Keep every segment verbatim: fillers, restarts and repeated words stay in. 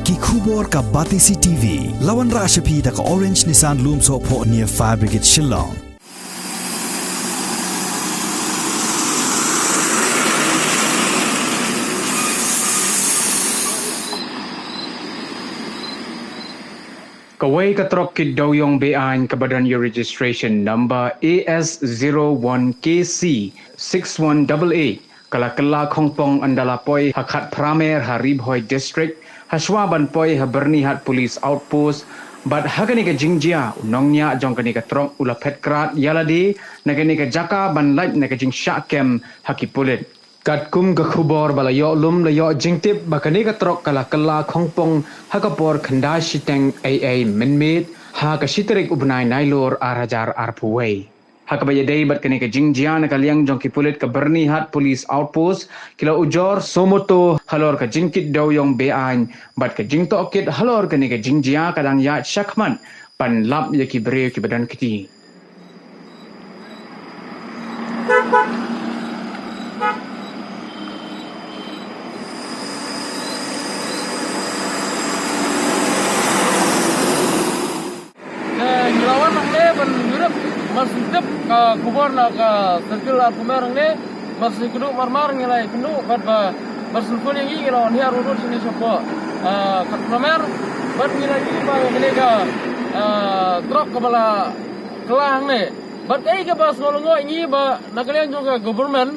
Ki khubor ka Batesi T V. La wanrah sha phi da ka Orange Nissan Lumsohphoh near Fire Brigade Shillong. Kawei ka trok kit dewiong be-aiñ kaba don ïa registration number A S zero one K C six one double eight ka la kylla khongpong ynda la poi ha Khatphra Mer ha Ri Bhoi District, ha shuwa ban poi ha Byrnihat Police Outpost. Bad ha kane ka jingjia, u nongñiah jong kane ka trok u la phet krad ïa lade na kane ka jaka ban lait na ka jingshah kem ha ki pulit. Katkum ka khubor ba la ïoh lum, la ïoh jingtip ba kane ka trok ka la kylla khongpong ha ka por khyndai shiteng ei ei mynmiet ha ka shi tarik u bnai Nailur ar hajar arphew wei. Ha kaba ïadei bad kane ka jingjia, na ka liang jong ki pulit ka Byrnihat Police Outpost ki la ujor suo moto halor ka jingkit dewiong be-aiñ bad ka jingtohkit halor kane ka jingjia ka dang ïaid shakhmat ban lap ïa ki briew kiba don kti. Te ngi la wan hangne ban ïarap, mar shu tip ka khubor na ka circle arphew mer hangne, mar shu kynduh marmar ngi la ïakynduh bad ba mar shu phone ïa ngi, ngi la wan hiar urut shane shapoh, ah, Khatphra Mer, bad ngi la ïohi ba kane ka, ah, trok kaba la kylla hangne. Bad kaei kaba sngewlyngngoh ïa ngi ba na ka liang jong ka government,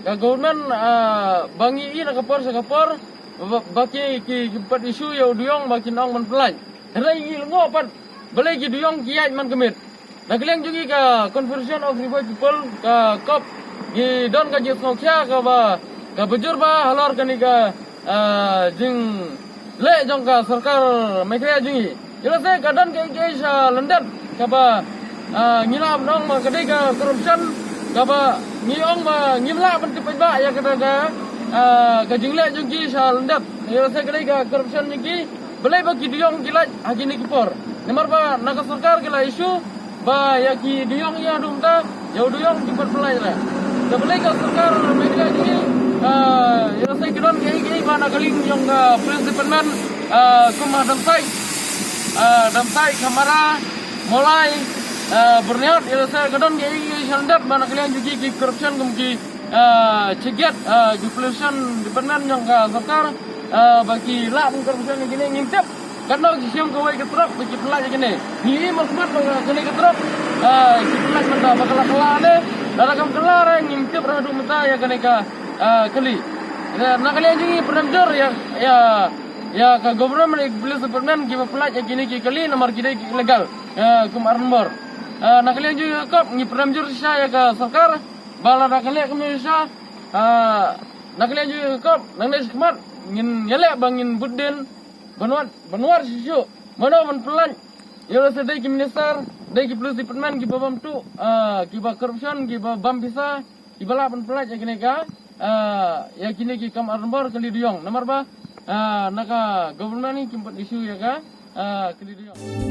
ka government, ah, ba ngi ïohi na ka por sha ka por, ba, ba ki, ki, ki pat issue ïa u dewiong ba kin ong ban pynlait. Hynrei ngi lyngngoh pat balei ki dewiong ki ïaid man ka miet. Na ka liang jong ngi ka Confederation of Ri Bhoi People, ka CORP, ngi don ka jingsngewkhia kaba, kaba jur bha halor kane ka, ah, jingleh jong ka sorkar Meghalaya jong ngi. Ïa lehse ka don kaei kaei sha lyndet kaba, ah, ngi lah ban ong ba ka dei ka corruption kaba ngi ong ba ngim lah ban tip paidbah ïa kata ka, ah, ka jingleh jong ki sha lyndet. Ïa lehse ka dei ka corruption jong ki. Balei ba ki dewiong ki lait ha kine ki por? Namar ba na ka sorkar ki la issue ba ïa ki dewiong ïa haduh mynta, ïa u dewiong ki pat pynlait re. Te balei ka sorkar Meghalaya jong ngi, ah, ïa lehse ki don kaei kaei ba na ka liang jong ka police department, ah, kum ha Damsait, ah, Damsait, Khamara, Mawlai, ah, Byrnihat, ïa lehse ka don kaei kaei sha lyndet ba na ka liang jong ki, ki corruption kum ki, ah, check gate, ah, ki pollution department jong ka sorkar, ah, ba ki lah ban corruption ïa kine, ngim tip. Katno ki shim kawei ka trok ba ki pynlait ïa kine. Ngi ïohi mar khmat ba kane ka trok, ah, ki pynlait mynta ba ka la kylla ne. Lada kam kylla re ngim tip re haduh mynta ïa kane ka, ah, kali. Na ka liang jong ngi pynrem jur ïa, ïa, ïa ka government, ïa ka police department kiba pynlait ïa kine ki kali namar ki dei ki illegal, ah, kum ar nombor. Ah, na ka liang jong ngi ka CORP ngi pynrem jur shisha ïa ka sorkar ba lada ka leh kumne shisha, ah, na ka liang jong ngi ka CORP nangne shakhmat ngin ïaleh ba ngin bud dien ban wad, ban wad shuh shuh mano ban pynlait. Ïa lehse dei ki minister, dei ki police department kiba bam tuh, ah, kiba corruption, kiba bam pisa, kiba lah ban pynlait ïa kine ka, ah, ïa kine ki kam ar nombor kali dewiong. Namar ba, ah, na ka government hi kim pat issue ïa ka, ah, kali dewiong.